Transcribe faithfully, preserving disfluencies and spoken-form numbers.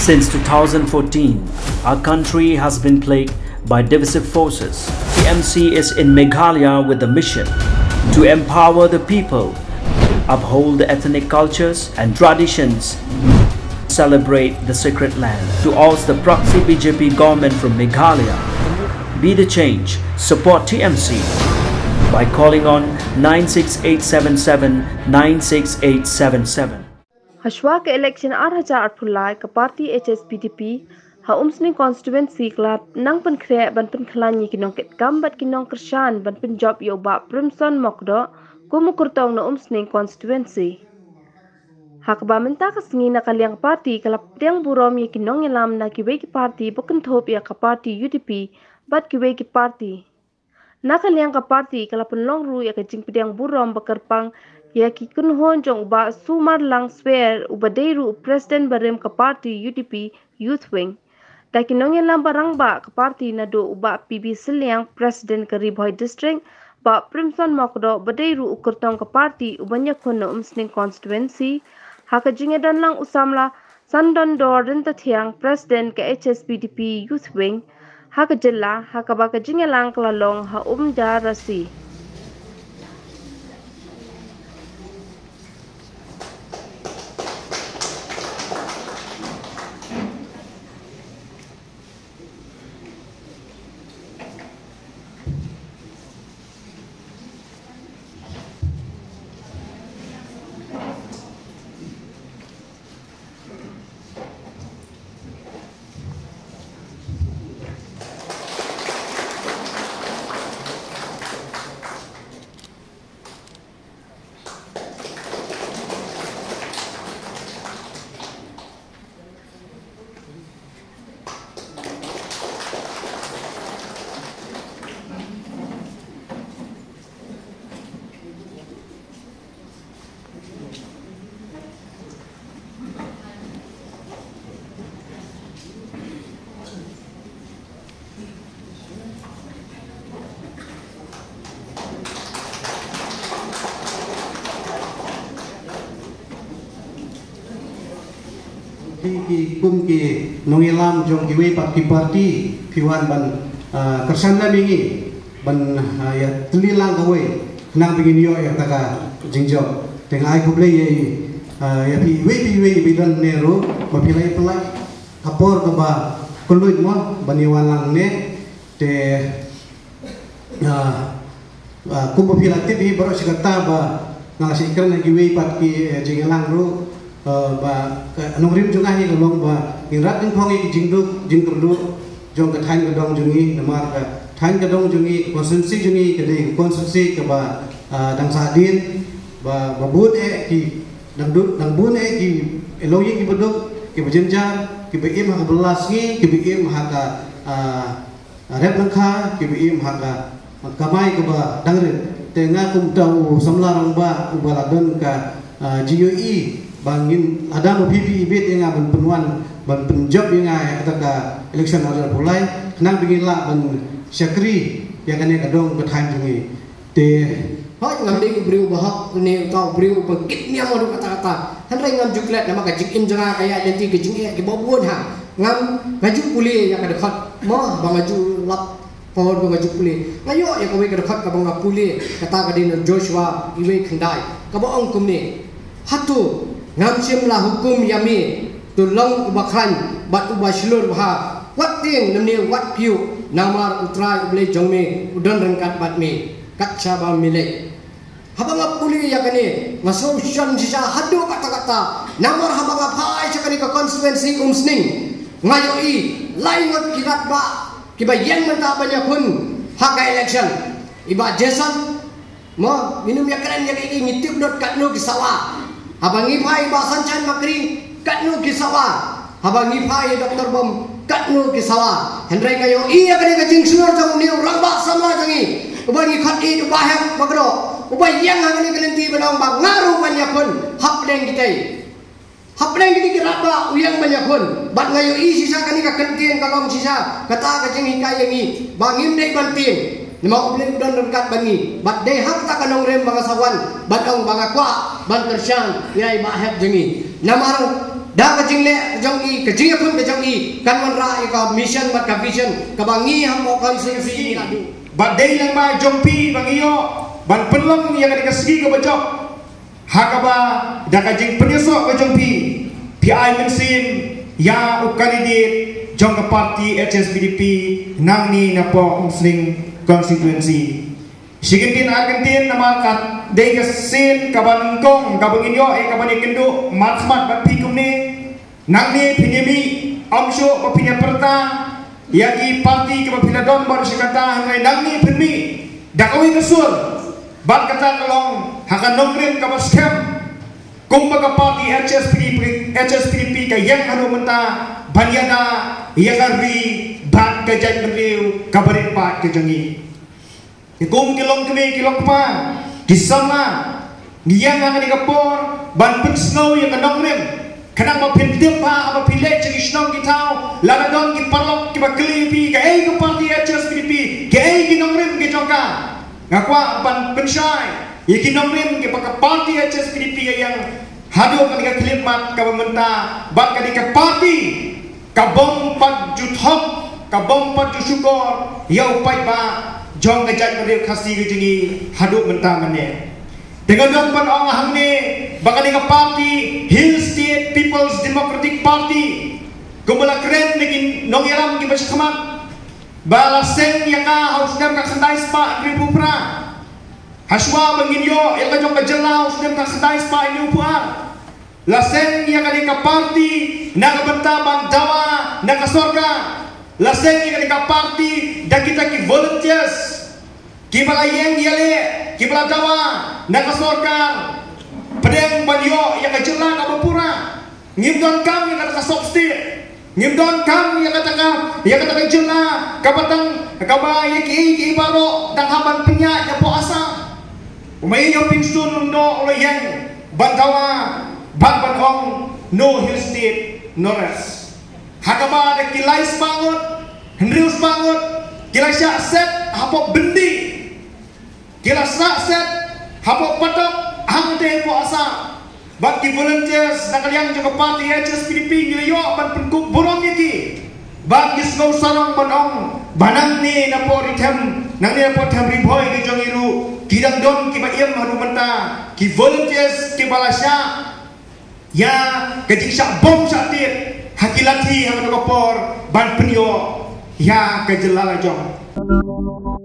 Since two thousand fourteen, our country has been plagued by divisive forces. T M C is in Meghalaya with the mission to empower the people, uphold the ethnic cultures and traditions, celebrate the sacred land, to oust the proxy B J P government from Meghalaya. Be the change, support T M C by calling on nine six eight seven seven nine six eight seven seven. Hashwa ka election ar hajar arphew lai, ka party H S P D P ha Umsning constituency ka la nang pynkhreh ban pynkhlaiñ ïa ki nongkitkam bad ki nongkyrshan ban pynjop ïa u Bah Primson Mokdoh kum u kyrtong na Umsning constituency. Ha kaba mynta ka sngi na ka liang party ka la pdiang burom ïa ki nongïalam na kiwei ki party ba kynthup ïa ka party U D P bad kiwei ki party. Na ka liang ka party ka la pynlong ruh ïa ka jingpdiang burom ba kyrpang ïa ki kynhun jong u Bah Sumarlang Swer uba dei ruh u president barim ka party U D P Youth Wing. Da ki nongïalam ba rangbah ka party naduh u Bah P B Sylliang, president ka Ri Bhoi District, Bah Primson Mokdoh ba dei ruh u kyrtong ka party uban ïakhun na Umsning constituency. Ha ka jingïadon lang u samla Sandondor Ryntathiang, president ka H S P D P Youth Wing ha ka jylla, ha kaba ka jingïalang ka la long ha Umjarasi. Ki, ki, kum ki nongïalam jong kiwei pat ki party, phi wan ban, ah, kyrshan lem ïa ngi ban, ah, ïa tylli lang kawei khnang ba ngin ïoh ïa kata ka jingjop. Te nga ai khublei ïa, ah, ïa phi iwei pa iwei ba don ne ruh ba phi la ïa pynlait ha por kaba kylluid mo ban ïa wan lang ne. Te, ah, ah, kumba phi la tip hi baroh shi katta ba nga la shah kren ha kiwei pat ki, eh, jingïalang ruh, eh, ba ka nongrim jong nga hi ka long ba ngin rat nyngkong ïa ki jingduk jingkyrduh jong ka thaiñ ka dong jong ngi, namar ka thaiñ ka dong jong ngi, ka constituency jong ngi ka dei ka constituency kaba, ah, dang sahdien, ba, ba bun eh ki dang duk, dang bun eh ki, eh, longïing kiba duk, kiba jynjar, kiba im ha kaba la sngi, kiba im ha ka, ah, rep lyngkha, kiba im ha ka kamai kaba dang rit. Te nga kum uta u samla rangbah uba la don ka, ah, jingïohi ba ngin, lada ma phi phi ibit ïa nga ban pynwan ban pynjop ïa nga ïa kata ka election ar hajar arphew lai, khnang ba ngin lah ban shakri ïa kane ka dong ka thaiñ jong ngi. Te hooid, ngam dei u briew ba hok ne uta u briew ba kit niam haduh katta katta. Hynrei ngam ju klet namar ka jingim jong nga ka ïaid lynti ka jingeh kiba bun ha. Ngam, nga ju pule ïa ka dkhot mo ba nga ju lap por ba nga ju pule. Nga ïoh ïa kawei ka dkhot kaba nga pule, kata ka dei na Joshua iwei khyndai, kaba ong kumne: Hato ngam shym la hukum ïa me, to long uba khlaiñ bad uba shlur bha? Wat tieng lymne wat pyrshah, namar U Trai U Blei jong me u don ryngkat bad me kat shaba me leit. Haba nga pule ïa kane, nga sngew shon shisha haduh katta katta. Namar haba nga phai sha kane ka constituency Umsning, nga ïohi lai ngut ki rangbah kiba ïeng mynta ban ïakhun ha ka election. I Bah Jason, mo, ngin ym ïakren ïa ki, ngi tip lut katno ki sawa. Haba ngi phai, i Bah Sunshine Makri, katno ki sawa. Haba ngi phai, i Doktor Bom, katno ki sawa. Hynrei nga ïohi ïa kane ka jingshlur jong une u rangbah samla jong ngi, uba ngi khot ïa u Bah Hep Mokdoh, uba ïeng ha kane ka lynti ban ong ba nga ruh ngan ïakhun hapdeng kitei. Hapdeng kine ki rangbah u ïeng ban ïakhun. Bad nga ïohi shisha kane ka kyntien ka long shisha kata ka jinghikai ïa ngi ba ngim dei ban tieng, namar U Blei u don ryngkat bad ngi. Bad dei ha kata ka nongrim ba nga sa wan ban ong ba nga kwah ban kyrshan ïa i Bah Hep jong ngi. Namar Da ka jingleh ka jong i, ka jingïakhun ka jong i, kan wanrah ïa ka mission bad ka vision kaba ngi ha Mawkyrwat Constituency ngi la duh. Bad dei lang ba jong phi ba ngi ïoh ban pynlong ïa ka dei ka sngi kaba jop. Ha kaba da ka jingpynïasoh ka jong phi, phi ai mynsiem ïa u candidate jong ka party H S P D P nangne na Mawkyrwat Constituency. Shi kyntien ar kyntien namar ka dei ka sien kaba nyngkong kaba ngin ïoh ïa kaba ïakynduh markhmat bad phi kumne. Nangne phin ïa mih, ym shuh ba phin ïa pyrta ïa ki party kiba phi la don baroh shi katta, hynrei nangne phin mih da kawei ka sur. Bad kata ka long ha ka nongrim kaba skhem. Kumba ka party H S P D P, H S P D P ka ïeng haduh mynta ban ïada ïa ka ri bad ka jaitbynriew kaba rit paid ka jong ngi. Ki kum ki longkmie ki longkpa, ki samla, ngi ïeng ha kane ka por ban pynsngew ïa ka nongrim. Khnang ba phin tip ba haba phi leit sha ki shnong ki thaw, lada don ki paralok kiba kylli ïa phi kaei ka party H S P D P, kaei ki nongrim ki jong ka. Nga kwah ban pynshai ïa ki nongrim kiba ka party H S P D P ka ïeng haduh kane ka khyllipmat kaba mynta, bad kane ka party ka bym pat ju thok, ka bym pat ju shukor ïa u paidbah jong ka jaitbynriew Khasi ka jong ngi haduh mynta mynne. Te nga don ban ong hangne ba kane ka party Hill State People's Democratic Party, kumba la kren na ki nongïalam kiba shakhmat, ba la seng ïa ka ha u snem ka khyndai spah hynriewphew phra. Hashwa ba ngin ïoh ïa ka jong ka jylla ha u snem ka khyndai spah hynriewphew ar, la seng ïa kane ka party na ka bynta ban dawa na ka sorkar. La seng ïa kane ka party da kita ki volunteers kiba la ïeng ïaleh, kiba la dawa na ka sorkar, pdeng ban ïoh ïa ka jylla kaba pura. Ngim donkam ïa kata ka sop state. Ngim donkam ïa kata ka, ïa kata ka jylla kaba tang, kaba ïa kiei kiei baroh tang hap ban pynïaid hapoh Assam. U Maïaineh Pynshun Lyngdoh u la ïeng ban dawa bad ban ong, no Hill State, no rest. Ha kaba da ki lai spah ngut, hynriew spah ngut ki la shah set hapoh byndi. Ki la shah set hapoh patok hangtei hapoh Assam. Bad ki volunteers na ka liang jong ka party H S P D P ngi la ïoh ban pynkup burom ïa ki. Bad ngi sngew sarong ban ong ba nangne na Mawkyrwat, nangne na Mawkyrwat Ri Bhoi ka jong ngi ruh ki dang don kiba im haduh mynta, ki volunteers kiba la shah ïa ka jingshah bom shah tied ha ki lathi ha kata ka por ban pynïoh ïa ka jylla la jong.